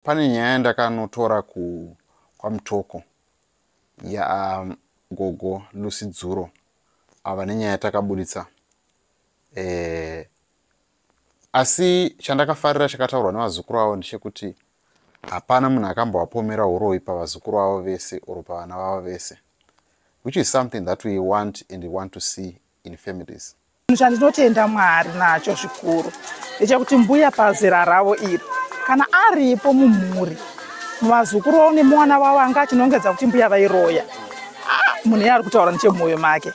Pane nyaya yandakanotora kwaMutoko yagogo Lucy Dzuro ava nenyaya yatakaburitsa. Asi chandakafarira chakataurwa nevazukuru vavo ndechekuti hapana munhu akambovapomera uroyi pavazukuru vavo vese or pavana vavo vese, which is something that we want and we want to see in families. Chandinotenda Mwari nacho zvikuru ndechekuti mbuya pazera ravo iri, kana aripo mumhuri, muvazukuru vavo nemwana wavo anga achinongedza kuti mbuya vairoya, munhu iye ari kutaura nechemumwoyo make,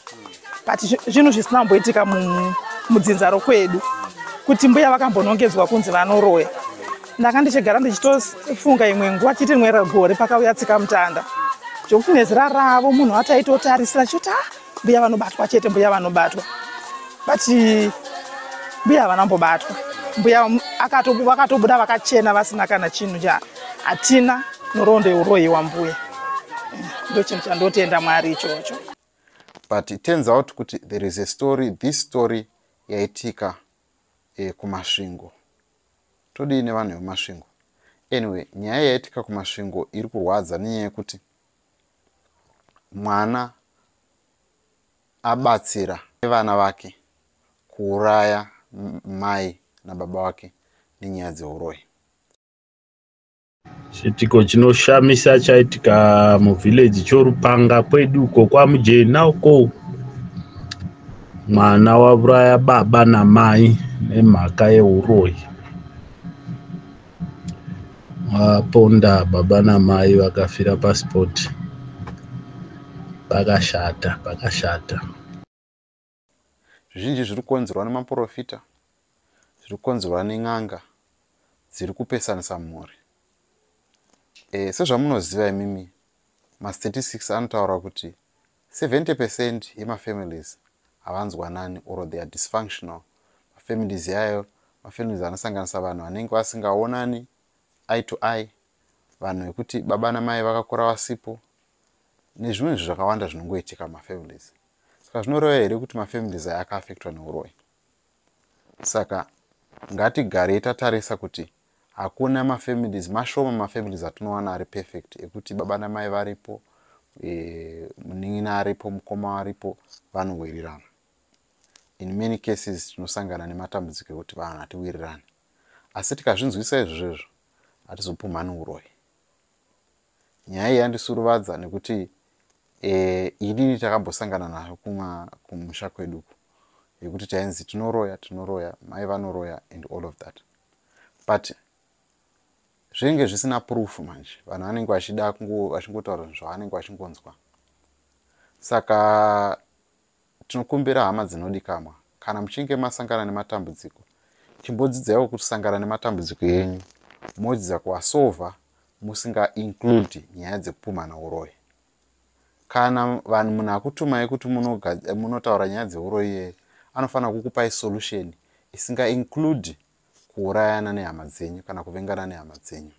but zvinhu zvisina kumboitika mudzinza rokwedu kuti mbuya vakambonongedzwa kunzi vanoroya. Ndanga ndichigara ndichitofunga imwe nguva chiti rimwe gore pakauya tsika mutanda zvokuti nezera ravo munhu ataitotarisira chiti, ah, mbuya vanobatwa chete, mbuya vanobatwa, but mbuya havana kumbobatwa. Mbuya vakatobuda vakachena, vasina kana chinhu cha hatina nhoroondo yeuroyi hwambuya. Ndo chinhu chandotenda Mwari ichocho. But it turns out kuti there is a story. This story yaitika kuMasvingo. Todii nevanhu vemuMasvingo? Anyway, nyaya yaitika kuMasvingo iri kurwadza nenyaya yekuti mwana abatsira nevana vake kuuraya mai nababa vake nenyaya dzeuroyi. Chiitiko chinoshamisa chaitika muvillage choRupanga kwedu uko kwaMujena uko. Mwana wauraya baba namai nemhaka yeuroyi. Vaponda baba namai, vakafira paspot. Pakashata, pakashata. Zvizhinji zviri kukonzerwa nemaprofita, zviri kukonzerwa nen'anga dziri kupesanisa mhuri. Sezvamunoziva imimi, mastatistics anotaura kuti 70% yemafamilies havanzwanani or they are dysfunctional. Mafamilies yayo mafamilies anosanganisa vanhu vanenge vasingaonani eye to eye, vanhu vekuti baba namai vakakura vasipo, nezvimwe zvinhu zvakawanda zvinongoitika mumafamilies. Saka zvinoreva here kuti mafamilies aya akaaffectwa neuroyi? Saka ngatigarei tatarisa kuti hakuna mafamilies, mashoma mafamilies atinowana ari perfect, ekuti baba namai varipo, munin'ina aripo, mukoma aripo, vanowirirana. In many cases tinosangana nematambudziko ekuti vanhu hatiwirirani, asi tikazvinzwisa izvozvo hatizopumhani uroyi. Nyaya iyi yandisuruvadza nekuti inini takambosangana nayo kumusha kweduku, yekuti tainzi tinoroya, tinoroya, mai vanoroya and all of that, but zvinenge zvisina proof. Manje vanhu vanenge vachida vachingotaura zvinhu zvavanenge vachingonzwa. Saka tinokumbira hama dzinodikamwa, kana muchinge masangana nematambudziko, chimbodzidzaiwo kusangana nematambudziko enyu, modzidza kuasolva musinga-include nyaya dzekupumhana uroyi. Kana vanhu munhu akutumai kuti munotaura nyaya dzeuroyi iyeye, anofanira kukupai solution isinga-include kuurayana nehama dzenyu kana kuvengana nehama dzenyu.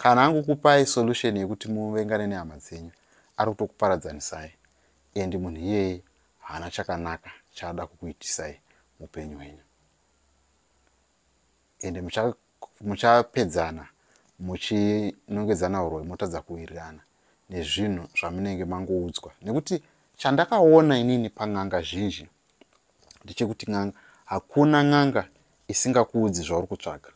Kana angokupai solution yekuti muvengane nehama dzenyu, ari kutokuparadzanisai, and munhu iyeye haana chakanaka chaada kukuitisai muupenyu hwenyu, ende muchapedzana muchinongedzana uroyi, motadza kuwirirana nezvinhu zvamunenge mangoudzwa. Nekuti chandakaona inini pan'anga zhinji ndechekuti n'anga, hakuna n'anga isingakuudzi zvauri kutsvaga.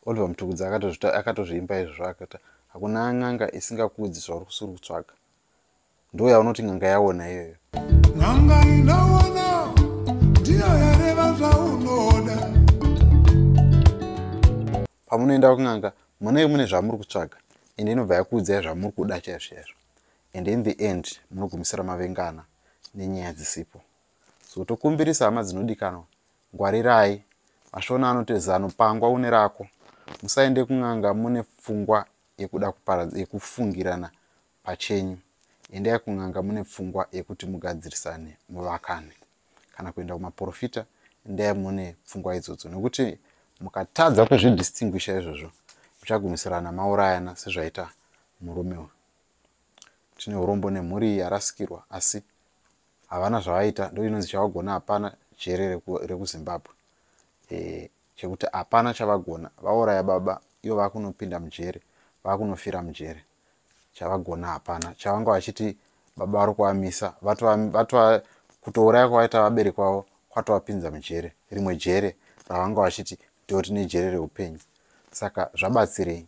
Oliver Mutukudzi akatozviimba izvozvo, akati hakuna n'anga isingakuudzi zvauri kusiri kutsvaga. Ndo yaunoti n'anga yaona iyoyo. N'anga inoona ndiyo yareva zvaunoda. Pamunoenda kun'anga munenge mune zvamuri kutsvaga, ende inobva yakuudzai zvamuri kuda chaizvo chaizvo, and in the end munogumisira mavengana nenyaya dzisipo. So tokumbirisa hama dzinodikanwa, ngwarirai. MaShona anoti zano pangwa une rako. Musaende kun'anga mune pfungwa yekuda yekufungirana pachenyu. Endai kun'anga mune pfungwa yekuti mugadzirisane, muvakane. Kana kuenda kumaprofita, endai mune pfungwa idzodzo, nekuti mukatadza kuzvidistinguisha izvozvo, muchagumisirana maurayana sezvaita murume uyu. Tine urombo nemhuri iyi yarasikirwa, asi havana zvavaita. Ndo inonzi chavagona hapana, jere rekuZimbabwe, chekuti hapana chavagona, vauraya baba. Ivo vakunopinda mujere, vakunofira mujere. Chavagona hapana. Chavanga vachiti baba vari kuvamisa, vatova kutouraya kwavaita vabereki vavo kwatovapinza mujere, rimwe jere ravanga vachiti ndo tine jere reupenyu. Saka zvabatsirei?